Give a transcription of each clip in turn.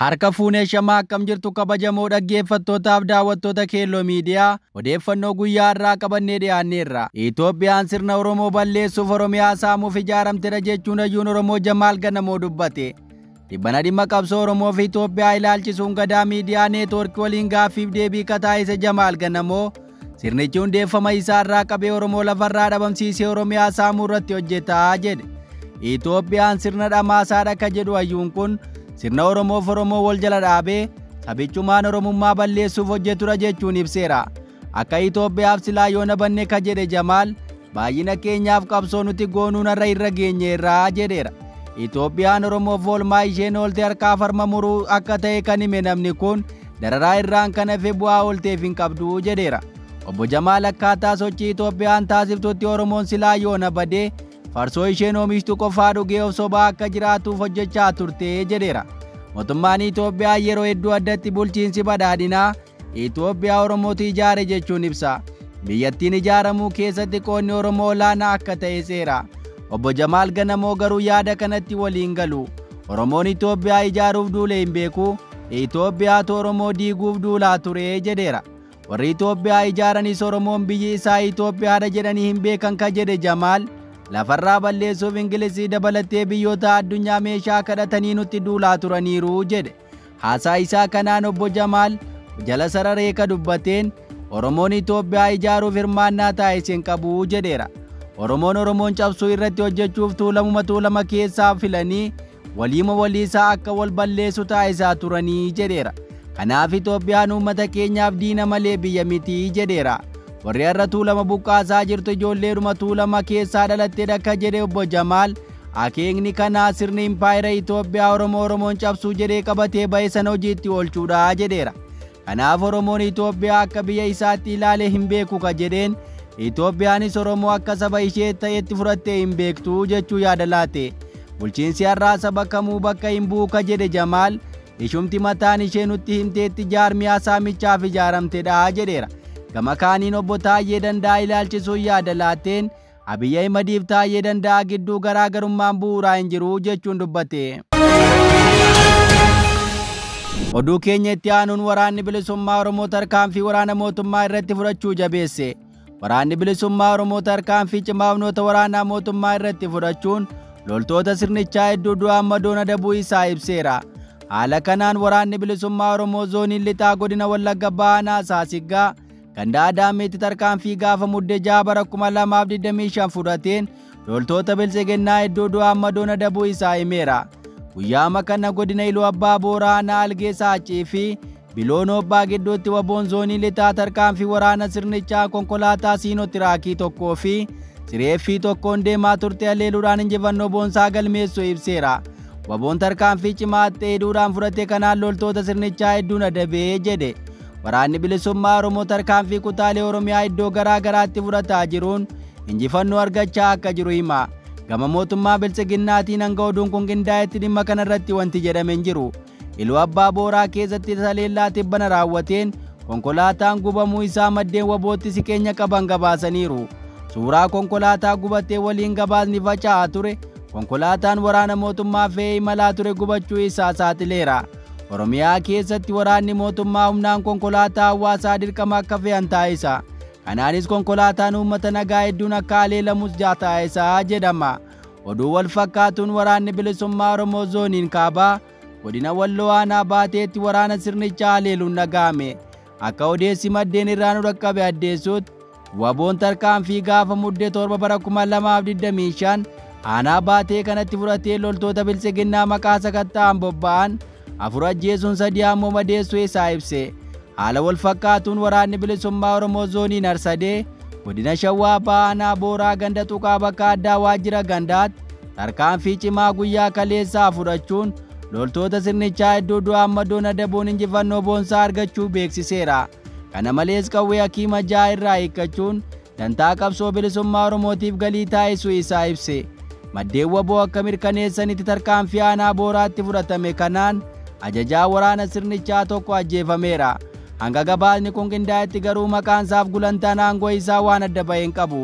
Harka fuunee shamaa akkam jirtu kabajamoo dhaggeeffattootaaf daawwattoota Keelloo Miidiyaa odeeffannoo guyyaa irraa qabannee dhiyaanneerra. Itoophiyaan sirna Oromoo balleessuuf Oromiyaa saamuuf ijaaramtedha jechuun hayyuun Oromoo Jamaal Ganamoo dubbate. Dhibbana dhimma qabsoo Oromoo fi Itoophiyaa ilaalchisuun Gadaa Miidiyaa Neetwoorkii waliin gaaffiif deebii kataa'ise Jamaal Ganamoo sirnichi hundeeffama isaa irraa qabee Oromoo lafarraa dhabamsiisee Oromiyaa saamuu irratti hojjetaa jedhe. Itoophiyaan sirna dhamaasaadha ka jedhu hayyuun kun sirna Oromoof Oromoo wal jala dhaabee sabichumaan Oromummaa balleessuuf hojjetudha jechuun ibseera. Akka Itoophiyaaf silaa yoona banne ka jedhe Jamaal baay'ina keenyaaf qabsoo nuti goonuun har'a irra geenyeerraa jedheera. Itoophiyaan Oromoof oolmaa isheen oolte harkaaf harma muruu akka ta'e kan hime namni kun dararaa irraan kan hafe bu'aa oolteef hin qabdu jedheera. Obbo Jamaal akkaataa sochii Itoophiyaan taasiftutti Oromoon silaa yoona badee farsoo isheen oomishtu qofaa dhugee of sobaa akka jiraatuuf hojjechaa turte jedheera. Mootummaan Itoophiyaa yeroo hedduu addatti bulchiinsi badhaadhinaa Itoophiyaa Oromootu ijaare jechuun ibsa. Biyyattiin ijaaramuu keessatti qoodni Oromoo olaanaa akka ta'e seera. Obbo Jamaal Ganamoo garuu yaada kanatti waliin galu. Oromoon Itoophiyaa ijaaruuf duule hin beeku, Itoophiyaatu Oromoo diiguuf duulaa ture jedheera. Warri Itoophiyaa ijaaranis Oromoon biyyi isaa Itoophiyaadha jedhanii hin beekan ka jedhe Jamaal lafarraa balleessuuf Ingilizii dabalatee biyyoota addunyaa meeshaa kadhatanii nutti duulaa turaniiru jedhe. Haasaa isaa kanaan Obbo Jamaal jala sararee ka dubbateen Oromoon Itoophiyaa ijaaruuf hirmaannaa taasise hin qabu jedheera. Oromoon Oromoon cabsuu irratti hojjechuuf tuulamuma tuulama keessaa filanii waliima waliisaa akka wal balleessu taasisaa turanii jedheera. Kanaaf Itoophiyaan uummata keenyaaf diina malee biyya miti jedheera. Warri har'a tuulama buqqaasaa jirtu ijoolleedhuma tuulama keessaa dhalattedha akka jedhe Obbo Jamaal akeekni kanaa sirni impaayera Itoophiyaa Oromoo Oromoon cabsuu jedhee qabatee ba'e sana hojiitti oolchuudha jedheera. Kanaaf Oromoon Itoophiyaa akka biyya isaatti ilaalee hin beeku ka jedheen Itoophiyaanis Oromoo akka saba ishee ta'etti fudhattee hin beektu jechuu yaada laate. Bulchiinsi har'aa saba kamuu bakka hin bu'u ka jedhe Jamaal ishumti mataan ishee nutti himteetti jaarmiyaa saamichaaf ijaaramtedha jedheera. Gama kaaniin Obbo Taayyee Danda'aa ilaalchisuun yaada laateen Abiyyi Ahimadiif Taayyee Danda'aa gidduu garaagarummaan bu'uuraa hin jiru jechuun dubbate. Oduu keenya itti aanuun waraanni bilisummaa Oromoo tarkaanfii waraana mootummaa irratti fudhachuu jabeesse. Waraanni bilisummaa Oromoo tarkaanfii cimaa humnoota waraanaa mootummaa irratti fudhachuun loltoota sirnichaa hedduu du'aan madoon adabuu isaa ibseera. Haala kanaan waraanni bilisummaa Oromoo zooniin lixaa godina Wallagga Bahaa Saasiggaa ganda Adaameetti tarkaanfii gaafa Mudde 6 bara 2025 fudhateen loltoota biltsiginnaa hedduu du'aan madoon adabuu isaa himeera. Guyyaama kana godina Iluu Abbaa Booraa Aanaa Algee Saachii fi Biloon Obbaa gidduutti waboon zoonii lixaa tarkaanfii waraana sirnichaa konkolaataa Siinootiraakii tokkoo fi sireeffii tokkoon deemaa turte haleeluudhaan injifannoo boonsaa galmeessuu ibseera. Waboon tarkaanfii cimaa ta'e duudhaan fudhate kanaan loltoota sirnichaa hedduun adabee jedhe. Waraanni bilisummaa Oromoo tarkaanfii kutaalee Oromiyaa iddoo garaa garaatti fudhataa jiruun injifannoo argachaa akka jiru hima. Gama mootummaa biltsiginnaatiin hanga oduun kun qindaa'etti dhimma kanarratti wanti jedhame hin jiru. Iluu Abbaa Booraa keessatti saleellaa tibbana raawwateen konkolaataan gubamuu isaa maddeen wabootti siqeenya qaban gabaasaniiru. Suuraa konkolaataa gubatee waliin gabaasni faca'aa ture konkolaataan waraana mootummaa fe'ee imalaa ture gubachuu isaa saaxileera. Oromiyaa keessatti waraanni mootummaa humnaan konkolaataa hawaasaa dirqama akka fe'an taasisa. Kanaanis konkolaataan uummata nagaa hedduun akka haleelamus taasisaa jedhama. Oduu wal fakkaatuun waraanni bilisummaa Oromoo zooniin kaabaa godina Walloo aanaa Baateetti waraana sirnichaa haleeluun dhaga'ame. Akka odeessi maddeen irraa nu dhaqqabe addeessutti waboon tarkaanfii gaafa Mudde 7 bara 2025 aanaa Baatee kanatti fudhatee loltoota biltsiginnaa maqaa sakatta'an bobba'an 4 ajjeesuun 3 ammoo madeessuu isaa ibse. Haala wal fakkaatuun waraanni bilisummaa Oromoo zooniin Arsadee godina Shawaa Bahaa aanaa Booraa ganda Tuqaa bakka addaa waajjira gandaatti tarkaanfii cimaa guyyaa kaleessaa fudhachuun loltoota sirnichaa hedduu du'aan madoon adabuun injifannoo boonsaa argachuu beeksiseera. Kana malees qawwee Hakiima 6 irraa hiikkachuun dantaa qabsoo bilisummaa Oromootiif galii taasisuu isaa ibse. Maddeen waboo akka mirkaneessanitti tarkaanfii aanaa Booraatti fudhatame kanaan ajajaa waraana sirnichaa tokko ajjeefameera. Hanga gabaasni kun qindaa'etti garuu maqaan isaaf gulantaan aangoo isaa waan adda ba'e hin qabu.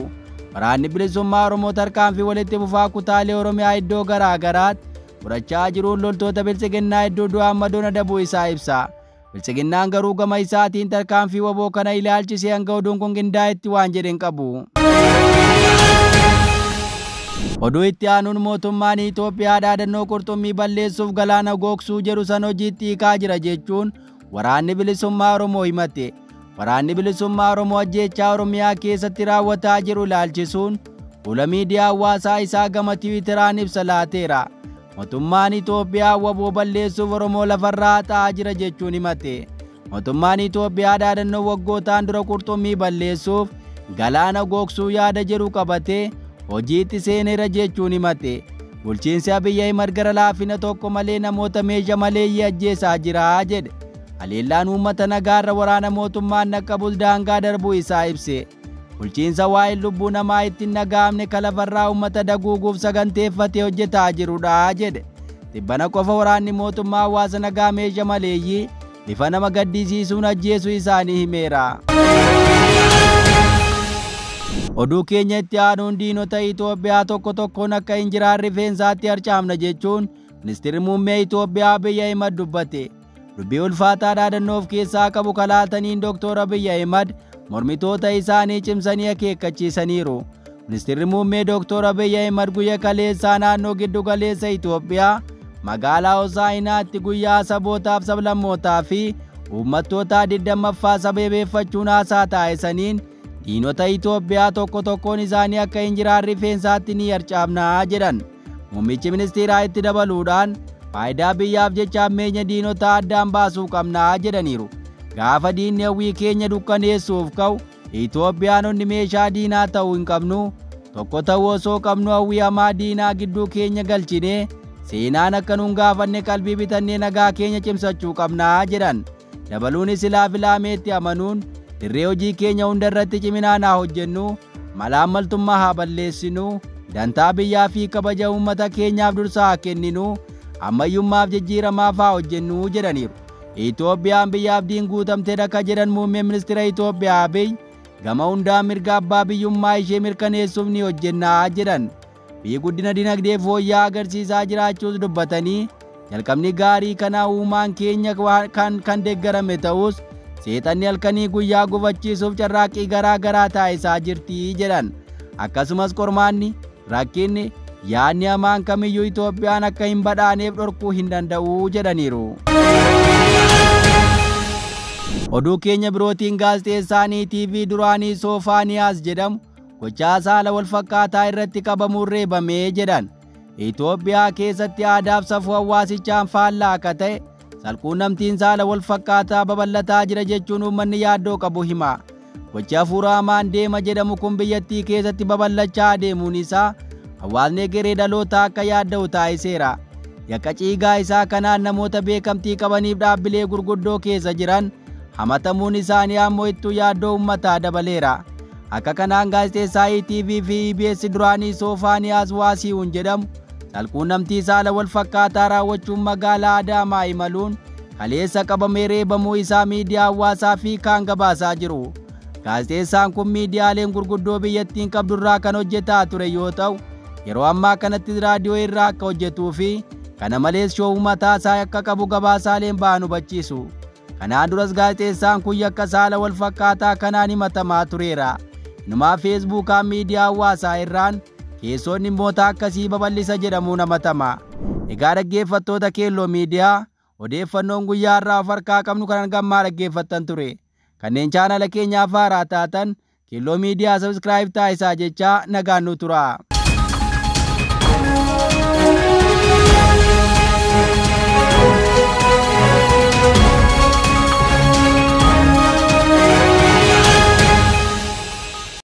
Waraanni bilisummaa Oromoo tarkaanfii walitti fufaa kutaalee Oromiyaa iddoo garaa garaatti fudhachaa jiruun loltoota Biltsiginnaa hedduu du'aan madoon adabuu isaa ibsa. Biltsiginnaan garuu gama isaatiin tarkaanfii WBO kana ilaalchisee hanga oduun kun qindaa'etti waan jedhe hin qabu. Oduu itti aanuun mootummaan Itoophiyaa dhaadannoo qurxummii balleessuuf galaana gogsuu jedhu san hojiitti hiikaa jira jechuun Waraanni Bilisummaa Oromoo himate. Waraanni Bilisummaa Oromoo ajjeechaa Oromiyaa keessatti raawwataa jiru ilaalchisuun fuula miidiyaa hawaasaa isaa gama Tiwiiteraan ibsa laateera. Mootummaan Itoophiyaa WBO balleessuuf Oromoo lafarraa xaa'aa jira jechuun himate. Mootummaan Itoophiyaa dhaadannoo waggootaan dura qurxummii balleessuuf galaana gogsuu yaada jedhu qabatee hojiitti seeneera jechuun himate. Bulchiinsi Abiyyi Ahimad gara laafina tokko malee namoota meeshaa maleeyyii ajjeesaa jira jedhe. Haleellaan uummata nagaarra waraana mootummaan naqqabus daangaa darbuu isaa ibse. Bulchiinsa waa'ee lubbuu namaa ittiin nagaamne kalafarraa uummata daguuguuf saganteeffatee hojjetaa jirudha jedhe. Tibbana qofa waraanni mootummaa hawaasa nagaa meeshaa maleeyyii bifa nama gaddisiisuun ajjeesuu isaanii himeera. Oduu keenya itti aanuun diinota Itoophiyaa tokko tokkoon akka hin jiraan rifeensaatti harcaafna jechuun ministeerri muummee Itoophiyaa Abiyyi Ahimad dubbate. Dubbii ulfaataa dhaadannoo of keessaa qabu kalaataniin Dr. Abiyyi Ahimad mormitoota isaanii cimsanii akeekkachiisaniiru. Ministeerri muummee Dr. Abiyyi Ahimad guyyaa kaleessaa naannoo giddu galeessa Itoophiyaa magaalaa Hosaa'inaatti guyyaa sabootaaf sablammootaa fi uummattoota 20ffaa sababeeffachuun haasaa taasisaniin diinota Itoophiyaa tokko tokkoon isaanii akka hin jiraan rifeensaatti ni harcaafnaa jedhan. Muummichi ministeeraa itti dabaluudhaan faayidaa biyyaaf jecha hammeenya diinota addaan baasuu qabnaa jedhaniiru. Gaafa diinni hawwii keenya dukkaneessuuf ka'u Itoophiyaanonni meeshaa diinaa ta'uu hin qabnu. Tokko ta'uu osoo qabnu hawwii hamaa diinaa gidduu keenya galchinee seenaan akka nuun gaafanne qalbii bitannee nagaa keenya cimsachuu qabnaa jedhan. Dabaluunis ilaa filaameetti amanuun dirree hojii keenya hunda irratti ciminaan haa hojjennu, malaammaltummaa haa balleessinu, dantaa biyyaa fi kabaja uummata keenyaaf dursa haa kenninu, ammayyummaaf jijjiiramaaf haa hojjennu jedhaniiru. Itoophiyaan biyya abdiin guutamteedha akka jedhan muummeen ministeera Itoophiyaa Abiy gama hundaa mirga abbaa biyyummaa ishee mirkaneessuuf ni hojjennaa jedhan. Biyyi guddina dinagdee fooyya'aa agarsiisaa jiraachuus dubbatanii jalqabni gaarii kanaa uumaan keenya kan deeggarame ta'us seexanni halkanii guyyaa gufachiisuuf carraaqqii garaa garaa taasisaa jirti jedhan. Akkasumas qormaanni, rakkinni, yaadni hamaan kamiyyuu Itoophiyaan akka hin badhaaneef dhorkuu hin danda'u jedhaniiru. Oduu keenya birootiin gaazexeessaan ETV duraanii Soofaaniyaas jedhamu gochaa saala wal fakkaataa irratti qabamuun reebamee jedhan. Itoophiyaa keessatti aadaaf safuu hawaasichaan faallaa akka ta'e salquunnamtiin saala wal fakkaataa babal'ataa jira jechuun uummanni yaaddoo qabu hima. Gochi hafuura hamaan deema jedhamu kun biyyattii keessatti babal'achaa adeemuun isaa hawaasni egeree dhalootaa akka yaadda'u taasiseera. Yakka ciigaa isaa kanaan namoota beekamtii qabaniif dhaabbilee gurguddoo keessa jiran hamatamuun isaanii ammoo ittuu yaaddoo uummataa dabaleera. Akka kanaan gaazexeessaa ETV fi EBS duraanii Soofaaniyaas Waasiiwun jedhamu salquunnamtii saala wal fakkaataa raawwachuun magaalaa Adaamaa imaluun kaleessa qabamee reebamuu isaa miidiyaa hawaasaa fi kaan gabaasaa jiru. Gaazexeessaan kun miidiyaaleen gurguddoo biyyattiin qabdurraa kan hojjetaa ture yoo ta'u yeroo ammaa kanatti raadiyoo irraa akka hojjetuu fi kana malees shoowuu mataa isaa akka qabu gabaasaaleen ba'an hubachiisu. Kanaan duras gaazexeessaan kun yakka saala wal fakkaataa kanaan himatamaa tureera. Inumaa feesbuukaan miidiyaa hawaasaa irraan keessoon dhimmoota akkasii babal'isa jedhamuun hamatama. Egaa dhaggeeffattoota Keelloo Miidiyaa odeeffannoon guyyaa har'aa of harkaa qabnu kan hangammaa dhaggeeffattan ture. Kanneen chaanala keenyaaf haaraa taatan Keelloo Miidiyaa sabiskiraayib taasisaa jechaa nagaan nu tura.